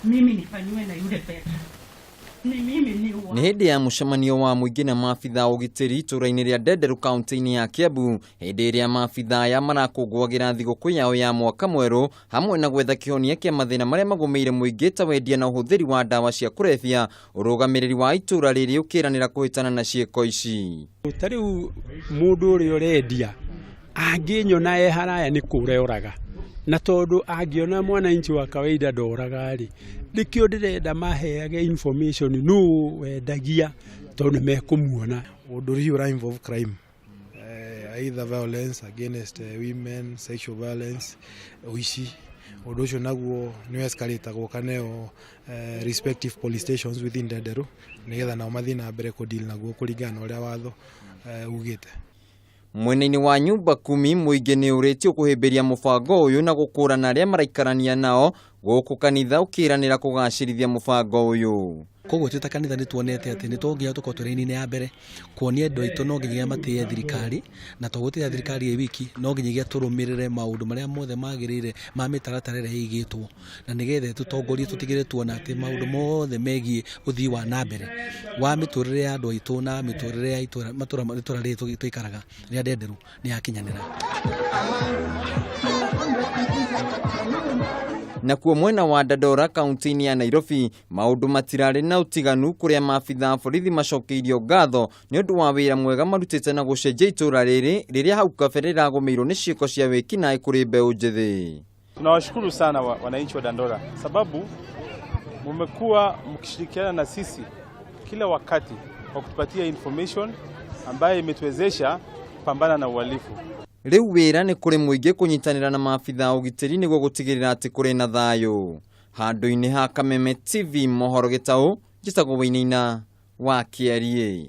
Mimi nifanyiwe na yule Petro. Ni mimi ni wa. Nĩ hĩndĩ ya mũcemanio wa mũingĩ na maabitha a ũgitĩri itũũra-inĩ rĩa Ndenderu kaunti-inĩ ya Kiambu hĩndĩ ĩrĩa maabitha aya marakũngũagĩra thigũkũ yao ya mwaka mwerũ hamwe na gwetha kĩhonia kĩa mathĩna marĩa magũmĩire mũingĩ ta wendia na ũhũthĩri wa ndawa cia kũrebia. Ũrũgamĩrĩri wa itũũra rĩrĩ ũkĩranĩra kũhĩtana na ciĩko ici. Ta rĩu mũndũ ũrĩa ũrendia angĩnyona e haraya nĩ kũra oraga, na tondũ angĩona mwananchi wa kawaida ndoraga rĩ, nĩkĩo ndĩrenda maheage information nũ wendagia, tondũ nĩ mekũmuona. Ũndũ hihi ũra involve crime, either violence against women, sexual violence, ũici, ũndũ ũcio naguo nĩ escalate-agwo kaneo respective police stations within Ndenderu nĩgetha nao mathiĩ na mbere kũ deal naguo kũringana na ũrĩa watho ugĩte. Mwena-inĩ wa nyumba kumi mũingĩ nĩ ũrĩtio kũhĩmbĩria mũbango ũyũ na gũkũrana arĩa maraikarania nao gũkũ kanitha ũkĩranĩra kũgacĩrithia mũbango ũyũ. Koguo twĩ ta kanitha nĩ tuonete atĩ nĩ to nginya tũkorwo twĩ raini-inĩ ya mbere kuonia andũ aitũ no nginyagia matĩye thirikari, na to gũtĩĩa thirikari ĩ wiki, no nginyagia tũrũmĩrĩre maũndũ marĩa mothe magĩrĩire ma mĩtaratara ĩrĩa ĩigĩtwo, na nĩgetha ĩtũtongorie tũtigĩrĩre tuona atĩ maũndũ mothe megiĩ ũthii wa na mbere wa mĩtũrĩre ya andũ aitũ na mĩtũrĩre ya itũra matũra itũra rĩrĩ tũikaraga rĩa Ndenderu nĩ yakinyanĩra. Nakuo mwena wa Dandora kaunti-inĩ ya Nairobi maũndũ matirarĩ na ũtiganu kũrĩa maabitha a borithi macokeirio ngatho nĩ ũndũ wa wĩra mwega marutĩte na gũcenjia itũũra rĩrĩ rĩrĩa hau kabere rĩragũmĩirwo nĩ ciĩko cia wĩkinaĩ kũrĩ mbeũ njĩthĩ. Tunawashukuru sana wananchi wa Dandora sababu mumekuwa mkishirikiana na sisi kila wakati kwa kutupatia information ambayo imetuwezesha kupambana na uhalifu. Rĩu wĩra nĩ kũrĩ mũingĩ kũnyitanĩra na maabitha a ũgitĩri nĩguo gũtigĩrĩra atĩ kũrĩ na thayũ. Handũ-inĩ ha Kameme TV mohoro gĩtaũ, njĩtagwo Wainaina wa Kĩariĩ.